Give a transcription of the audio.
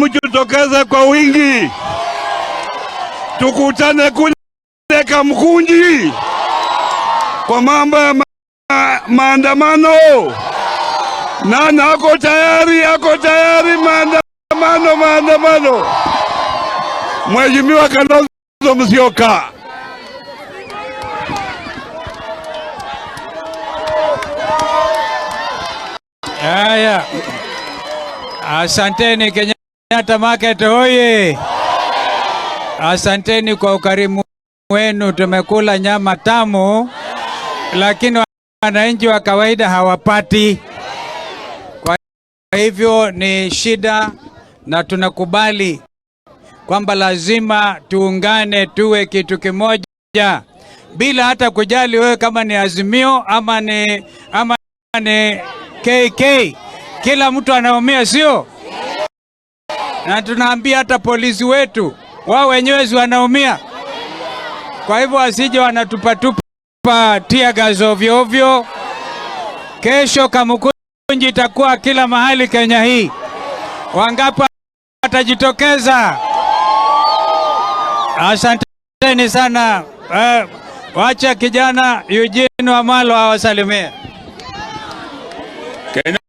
Mjitokeze kwa wingi, tukutane kule Kamkunji kwa mambo ya maandamano. Nani ako tayari? Ako tayari? Maandamano, maandamano. Mheshimiwa Kalonzo Musyoka. Haya, asanteni Kenyatta Market hoye! Asanteni kwa ukarimu wenu, tumekula nyama tamu, lakini wananchi wa kawaida hawapati. Kwa hivyo ni shida, na tunakubali kwamba lazima tuungane, tuwe kitu kimoja, bila hata kujali wewe kama ni Azimio ama ni KK. Kila mtu anaumia, sio? Na tunaambia hata polisi wetu wao wenyewe si wanaumia. Kwa hivyo wasije wanatupatupa tear gas ovyo ovyo. Kesho Kamukunji itakuwa kila mahali Kenya hii. Wangapi watajitokeza? Asanteni sana. Wacha kijana Eugene Wamalwa awasalimie. Kenyatta.